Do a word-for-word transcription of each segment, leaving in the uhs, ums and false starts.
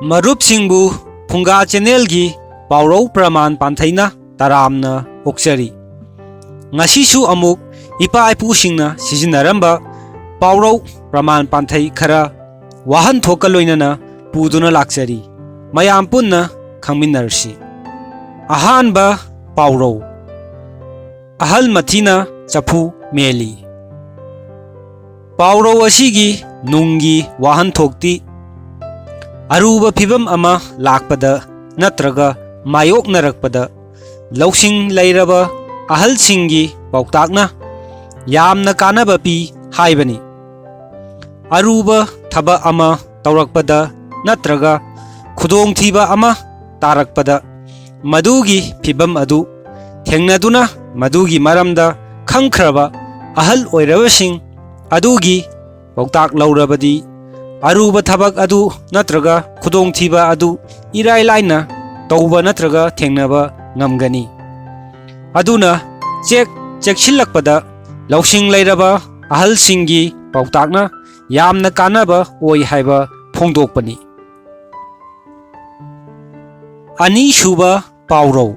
ꯃꯔꯨꯞꯁꯤꯡꯕꯨ ꯐꯨꯡꯒꯥ ꯆꯦꯅꯦꯜꯒꯤ ꯄꯥꯎꯔꯧ ꯄ꯭ꯔꯃꯥꯟ ꯄꯥꯟꯊꯩꯅ ꯇꯔꯥꯝꯅ ꯑꯣꯛꯆꯔꯤ꯫ ꯉꯁꯤꯁꯨ ꯑꯃꯨꯛ ꯏꯄꯥ ꯏꯄꯨꯁꯤꯡꯅ ꯁꯤꯖꯤꯟꯅꯔꯝꯕ ꯄꯥꯎꯔꯧ ꯄ꯭ꯔꯃꯥꯟ ꯄꯥꯟꯊꯩ ꯈꯔ ꯋꯥꯍꯟꯊꯣꯛꯀ ꯂꯣꯏꯅꯅ ꯄꯨꯗꯨꯅ ꯂꯥꯛꯆꯔꯤ꯫ ꯃꯌꯥꯝ ꯄꯨꯟꯅ ꯈꯪꯃꯤꯟꯅꯔꯁꯤ꯫ ꯑꯍꯥꯟꯕ ꯄꯥꯎꯔꯧ, ꯑꯍꯜ ꯃꯊꯤꯅ ꯆꯐꯨ ꯃꯦꯜꯂꯤ꯫ ꯄꯥꯎꯔꯧ ꯑꯁꯤꯒꯤ ꯅꯨꯡꯒꯤ ꯋꯥꯍꯟꯊꯣꯛꯇꯤ, ꯑꯔꯨꯕ ꯐꯤꯚꯝ ꯑꯃ ꯂꯥꯛꯄꯗ ꯅꯠꯇ꯭ꯔꯒ ꯃꯥꯌꯣꯛꯅꯔꯛꯄꯗ ꯂꯧꯁꯤꯡ ꯂꯩꯔꯕ ꯑꯍꯜꯁꯤꯡꯒꯤ ꯄꯥꯎꯇꯥꯛꯅ ꯌꯥꯝꯅ ꯀꯥꯟꯅꯕ ꯄꯤ ꯍꯥꯏꯕꯅꯤ꯫ ꯑꯔꯨꯕ ꯊꯕꯛ ꯑꯃ ꯇꯧꯔꯛꯄꯗ ꯅꯠꯇ꯭ꯔꯒ ꯈꯨꯗꯣꯡꯊꯤꯕ ꯑꯃ ꯇꯥꯔꯛꯄꯗ ꯃꯗꯨꯒꯤ ꯐꯤꯚꯝ ꯑꯗꯨ ꯊꯦꯡꯅꯗꯨꯅ ꯃꯗꯨꯒꯤ ꯃꯔꯝꯗ ꯈꯪꯈ꯭ꯔꯕ ꯑꯍꯜ ꯑꯣꯏꯔꯕꯁꯤꯡ ꯑꯗꯨꯒꯤ ꯄꯥꯎꯇꯥꯛ ꯂꯧꯔꯕꯗꯤ ꯑꯔꯨꯕ ꯊꯕꯛ ꯑꯗꯨ ꯅꯠꯇ꯭ꯔꯒ ꯈꯨꯗꯣꯡꯊꯤꯕ ꯑꯗꯨ ꯏꯔꯥꯏ ꯂꯥꯏꯅ ꯇꯧꯕ ꯅꯠꯇ꯭ꯔꯒ ꯊꯦꯡꯅꯕ ꯉꯝꯒꯅꯤ꯫ ꯑꯗꯨꯅ ꯆꯦꯛ ꯆꯦꯛꯁꯤꯜꯂꯛꯄꯗ ꯂꯧꯁꯤꯡ ꯂꯩꯔꯕ ꯑꯍꯜꯁꯤꯡꯒꯤ ꯄꯥꯎꯇꯥꯛꯅ ꯌꯥꯝꯅ ꯀꯥꯟꯅꯕ ꯑꯣꯏ ꯍꯥꯏꯕ ꯐꯣꯡꯗꯣꯛꯄꯅꯤ꯫ ꯑꯅꯤꯁꯨꯕ ꯄꯥꯎꯔꯧ,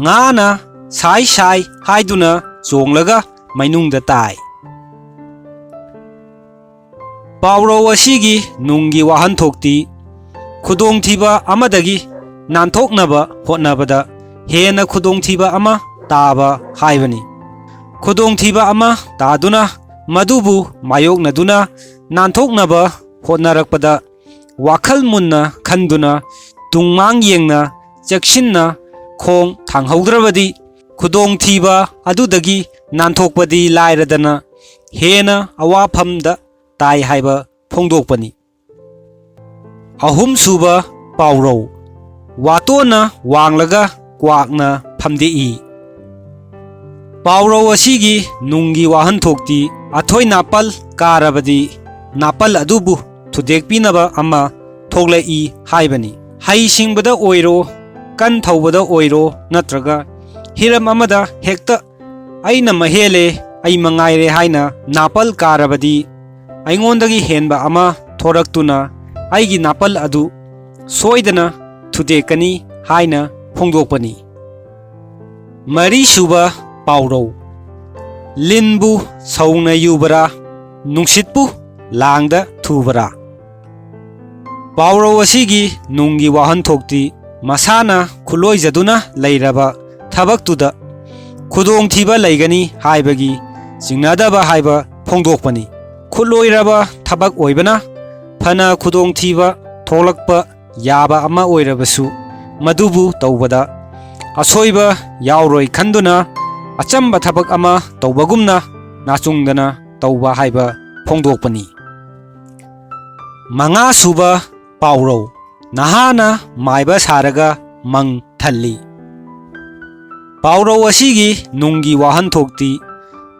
ꯉꯥꯅ ꯁꯥꯏ ꯁꯥꯏ ꯍꯥꯏꯗꯨꯅ ꯆꯣꯡꯂꯒ ꯃꯩꯅꯨꯡꯗ ꯇꯥꯏ꯫ ꯄꯥꯎꯔꯧ ꯑꯁꯤꯒꯤ ꯅꯨꯡꯒꯤ ꯋꯥꯍꯟꯊꯣꯛꯇꯤ, ꯈꯨꯗꯣꯡꯊꯤꯕ ꯑꯃꯗꯒꯤ ꯅꯥꯟꯊꯣꯛꯅꯕ ꯍꯣꯠꯅꯕꯗ ꯍꯦꯟꯅ ꯈꯨꯗꯣꯡꯊꯤꯕ ꯑꯃ ꯇꯥꯕ ꯍꯥꯏꯕꯅꯤ꯫ ꯈꯨꯗꯣꯡꯊꯤꯕ ꯑꯃ ꯇꯥꯗꯨꯅ ꯃꯗꯨꯕꯨ ꯃꯥꯌꯣꯛꯅꯗꯨꯅ ꯅꯥꯟꯊꯣꯛꯅꯕ ꯍꯣꯠꯅꯔꯛꯄꯗ ꯋꯥꯈꯜ ꯃꯨꯟꯅ ꯈꯟꯗꯨꯅ ꯇꯨꯡꯃꯥꯡ ꯌꯦꯡꯅ ꯆꯦꯛꯁꯤꯟꯅ ꯈꯣꯡ ꯊꯥꯡꯍꯧꯗ꯭ꯔꯕꯗꯤ ꯈꯨꯗꯣꯡꯊꯤꯕ ꯑꯗꯨꯗꯒꯤ ꯅꯥꯟꯊꯣꯛꯄꯗꯤ ꯂꯥꯏꯔꯗꯅ ꯍꯦꯟꯅ ꯑꯋꯥꯐꯝꯗ ꯇꯥꯏ ꯍꯥꯏꯕ ꯐꯣꯡꯗꯣꯛꯄꯅꯤ꯫ ꯑꯍꯨꯝꯁꯨꯕ ꯄꯥꯎꯔꯧ, ꯋꯥꯇꯣꯟꯅ ꯋꯥꯡꯂꯒ ꯀ꯭ꯋꯥꯛꯅ ꯐꯝꯗꯦꯛꯏ꯫ ꯄꯥꯎꯔꯧ ꯑꯁꯤꯒꯤ ꯅꯨꯡꯒꯤ ꯋꯥꯍꯟꯊꯣꯛꯇꯤ ꯑꯊꯣꯏ ꯅꯥꯄꯜ ꯀꯥꯔꯕꯗꯤ ꯅꯥꯄꯜ ꯑꯗꯨꯕꯨ ꯊꯨꯗꯦꯛꯄꯤꯅꯕ ꯑꯃ ꯊꯣꯛꯂꯛꯏ ꯍꯥꯏꯕꯅꯤ꯫ ꯍꯩ ꯁꯤꯡꯕꯗ ꯑꯣꯏꯔꯣ, ꯀꯟ ꯊꯧꯕꯗ ꯑꯣꯏꯔꯣ, ꯅꯠꯇ꯭ꯔꯒ ꯍꯤꯔꯝ ꯑꯃꯗ ꯍꯦꯛꯇ "ꯑꯩꯅ ꯃꯍꯦꯜꯂꯦ, ꯑꯩ ꯃꯉꯥꯏꯔꯦ" ꯍꯥꯏꯅ ꯅꯥꯄꯜ ꯀꯥꯔꯕꯗꯤ ꯑꯩꯉꯣꯟꯗꯒꯤ ꯍꯦꯟꯕ ꯑꯃ ꯊꯣꯔꯛꯇꯨꯅ ꯑꯩꯒꯤ ꯅꯥꯄꯜ ꯑꯗꯨ ꯁꯣꯏꯗꯅ ꯊꯨꯗꯦꯛꯀꯅꯤ ꯍꯥꯏꯅ ꯐꯣꯡꯗꯣꯛꯄꯅꯤ꯫ ꯃꯔꯤꯁꯨꯕ ꯄꯥꯎꯔꯧ, ꯂꯤꯟꯕꯨ ꯁꯧꯅ ꯌꯨꯕꯔꯥ, ꯅꯨꯡꯁꯤꯠꯄꯨ ꯂꯥꯡꯗ ꯊꯨꯕꯔꯥ? ꯄꯥꯎꯔꯧ ꯑꯁꯤꯒꯤ ꯅꯨꯡꯒꯤ ꯋꯥꯍꯟꯊꯣꯛꯇꯤ ꯃꯁꯥꯅ ꯈꯨꯠꯂꯣꯏꯖꯗꯨꯅ ꯂꯩꯔꯕ ꯊꯕꯛꯇꯨꯗ ꯈꯨꯗꯣꯡꯊꯤꯕ ꯂꯩꯒꯅꯤ ꯍꯥꯏꯕꯒꯤ ꯆꯤꯡꯅꯗꯕ ꯍꯥꯏꯕ ꯐꯣꯡꯗꯣꯛꯄꯅꯤ꯫ ꯈꯨꯠꯂꯣꯏꯔꯕ ꯊꯕꯛ ꯑꯣꯏꯕꯅ ꯐꯅ ꯈꯨꯗꯣꯡꯊꯤꯕ ꯊꯣꯛꯂꯛꯄ ꯌꯥꯕ ꯑꯃ ꯑꯣꯏꯔꯕꯁꯨ, ꯃꯗꯨꯕꯨ ꯇꯧꯕꯗ ꯑꯁꯣꯏꯕ ꯌꯥꯎꯔꯣꯏ ꯈꯟꯗꯨꯅ ꯑꯆꯝꯕ ꯊꯕꯛ ꯑꯃ ꯇꯧꯕꯒꯨꯝꯅ ꯅꯥꯆꯨꯡꯗꯅ ꯇꯧꯕ ꯍꯥꯏꯕ ꯐꯣꯡꯗꯣꯛꯄꯅꯤ꯫ ꯃꯉꯥꯁꯨꯕ ꯄꯥꯎꯔꯧ, ꯅꯍꯥꯅ ꯃꯥꯏꯕ ꯁꯥꯔꯒ ꯃꯪ ꯊꯜꯂꯤ꯫ ꯄꯥꯎꯔꯧ ꯑꯁꯤꯒꯤ ꯅꯨꯡꯒꯤ ꯋꯥꯍꯟꯊꯣꯛꯇꯤ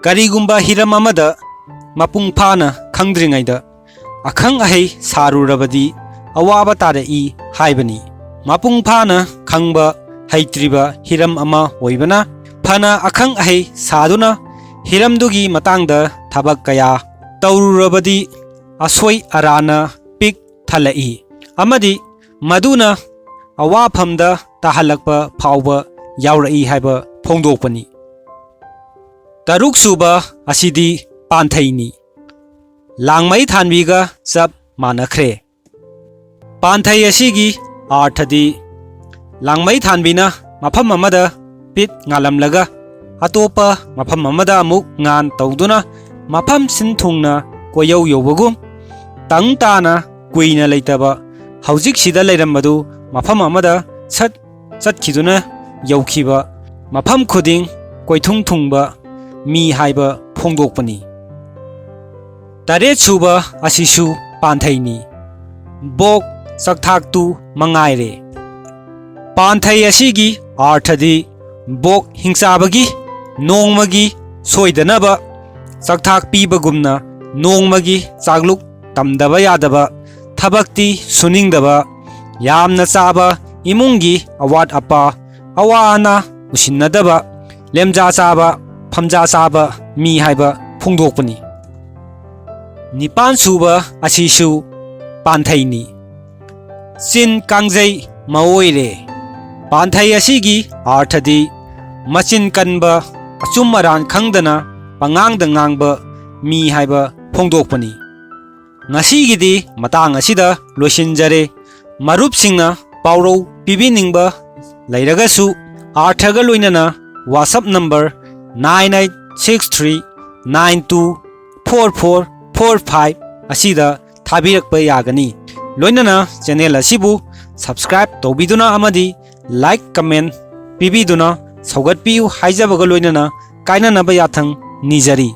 ꯀꯔꯤꯒꯨꯝꯕ ꯍꯤꯔꯝ ꯑꯃꯗ ꯃꯄꯨꯡ ꯐꯥꯅ ꯈꯪꯗ꯭ꯔꯤꯉꯩꯗ ꯑꯈꯪ ꯑꯍꯩ ꯁꯥꯔꯨꯔꯕꯗꯤ ꯑꯋꯥꯕ ꯇꯥꯔꯛꯏ ꯍꯥꯏꯕꯅꯤ꯫ ꯃꯄꯨꯡ ꯐꯥꯅ ꯈꯪꯕ ꯍꯩꯇ꯭ꯔꯤꯕ ꯍꯤꯔꯝ ꯑꯃ ꯑꯣꯏꯕꯅ ꯐꯅ ꯑꯈꯪ ꯑꯍꯩ ꯁꯥꯗꯨꯅ ꯍꯤꯔꯝꯗꯨꯒꯤ ꯃꯇꯥꯡꯗ ꯊꯕꯛ ꯀꯌꯥ ꯇꯧꯔꯨꯔꯕꯗꯤ ꯑꯁꯣꯏ ꯑꯔꯥꯟꯅ ꯄꯤꯛ ꯊꯜꯂꯛꯏ ꯑꯃꯗꯤ ꯃꯗꯨꯅ ꯑꯋꯥꯐꯝꯗ ꯇꯥꯍꯜꯂꯛꯄ ꯐꯥꯎꯕ ꯌꯥꯎꯔꯛꯏ ꯍꯥꯏꯕ ꯐꯣꯡꯗꯣꯛꯄꯅꯤ꯫ ꯇꯔꯨꯛꯁꯨꯕ ꯑꯁꯤꯗꯤ ꯄꯥꯟꯊꯩꯅꯤ꯫ ꯂꯥꯡꯃꯩ ꯊꯥꯟꯕꯤꯒ ꯆꯞ ꯃꯥꯟꯅꯈ꯭ꯔꯦ꯫ ꯄꯥꯟꯊꯩ ꯑꯁꯤꯒꯤ ꯑꯥꯔꯊꯗꯤ ꯂꯥꯡꯃꯩ ꯊꯥꯟꯕꯤꯅ ꯃꯐꯝ ꯑꯃꯗ ꯄꯤꯠ ꯉꯥꯜꯂꯝꯂꯒ ꯑꯇꯣꯞꯄ ꯃꯐꯝ ꯑꯃꯗ ꯑꯃꯨꯛ ꯉꯥꯟ ꯇꯧꯗꯨꯅ ꯃꯐꯝ ꯁꯤꯟ ꯊꯨꯡꯅ ꯀꯣꯏꯌꯧ ꯌꯧꯕꯒꯨꯝ, ꯇꯪ ꯇꯥꯅ ꯀꯨꯏꯅ ꯂꯩꯇꯕ ꯍꯧꯖꯤꯛꯁꯤꯗ ꯂꯩꯔꯝꯕꯗꯨ ꯃꯐꯝ ꯑꯃꯗ ꯁꯠ ꯆꯠꯈꯤꯗꯨꯅ ꯌꯧꯈꯤꯕ ꯃꯐꯝ ꯈꯨꯗꯤꯡ ꯀꯣꯏꯊꯨꯡ ꯊꯨꯡꯕ ꯃꯤ ꯍꯥꯏꯕ ꯐꯣꯡꯗꯣꯛꯄꯅꯤ꯫ ꯇꯔꯦꯠꯁꯨꯕ ꯑꯁꯤꯁꯨ ꯄꯥꯟꯊꯩꯅꯤ꯫ ꯕꯣꯛ ꯆꯥꯛꯊꯥꯛꯇꯨ ꯃꯉꯥꯏꯔꯦ꯫ ꯄꯥꯟꯊꯩ ꯑꯁꯤꯒꯤ ꯑꯥꯔꯊꯗꯤ ꯕꯣꯛ ꯍꯤꯡꯆꯥꯕꯒꯤ ꯅꯣꯡꯃꯒꯤ ꯁꯣꯏꯗꯅꯕ ꯆꯥꯛꯊꯥꯛ ꯄꯤꯕꯒꯨꯝꯅ ꯅꯣꯡꯃꯒꯤ ꯆꯥꯛꯂꯨꯛ ꯇꯝꯗꯕ ꯌꯥꯗꯕ, ꯊꯕꯛꯇꯤ ꯁꯨꯅꯤꯡꯗꯕ, ꯌꯥꯝꯅ ꯆꯥꯕ, ꯏꯃꯨꯡꯒꯤ ꯑꯋꯥꯠ ꯑꯄꯥ, ꯑꯋꯥ ꯑꯅꯥ ꯎꯁꯤꯟꯅꯗꯕ, ꯂꯦꯝꯖꯥ ꯆꯥꯕ, ꯐꯝꯖꯥ ꯆꯥꯕ ꯃꯤ ꯍꯥꯏꯕ ꯐꯣꯡꯗꯣꯛꯄꯅꯤ꯫ ꯅꯤꯄꯥꯟ ꯁꯨꯕ ꯑꯁꯤꯁꯨ ꯄꯥꯟꯊꯩꯅꯤ꯫ ꯆꯤꯟ ꯀꯥꯡꯖꯩ ꯃꯑꯣꯏꯔꯦ꯫ ꯄꯥꯟꯊꯩ ꯑꯁꯤꯒꯤ ꯑꯥꯔꯊꯗꯤ ꯃꯆꯤꯟ ꯀꯟꯕ, ꯑꯆꯨꯝ ꯑꯔꯥꯟ ꯈꯪꯗꯅ ꯄꯉꯥꯡꯗ ꯉꯥꯡꯕ ꯃꯤ ꯍꯥꯏꯕ ꯐꯣꯡꯗꯣꯛꯄꯅꯤ꯫ ꯉꯁꯤꯒꯤꯗꯤ ꯃꯇꯥꯡ ꯑꯁꯤꯗ ꯂꯣꯏꯁꯤꯟꯖꯔꯦ꯫ ꯃꯔꯨꯞꯁꯤꯡꯅ ꯄꯥꯎꯔꯧ ꯄꯤꯕꯤꯅꯤꯡꯕ ꯂꯩꯔꯒꯁꯨ ꯑꯥꯔꯊꯒ ꯂꯣꯏꯅꯅ WhatsApp number nine eight six three nine two four four four five ꯑꯁꯤꯗ ꯊꯥꯕꯤꯔꯛꯄ ꯌꯥꯒꯅꯤ꯫ ꯂꯣꯏꯅꯅ channel ꯑꯁꯤꯕꯨ subscribe ꯇꯧꯕꯤꯗꯨꯅ ꯑꯃꯗꯤ like comment ꯄꯤꯕꯤꯗꯨꯅ ꯁꯧꯒꯠꯄꯤꯌꯨ ꯍꯥꯏꯖꯕꯒ ꯂꯣꯏꯅꯅ ꯀꯥꯏꯅꯅꯕ ꯌꯥꯊꯪ ꯅꯤꯖꯔꯤ꯫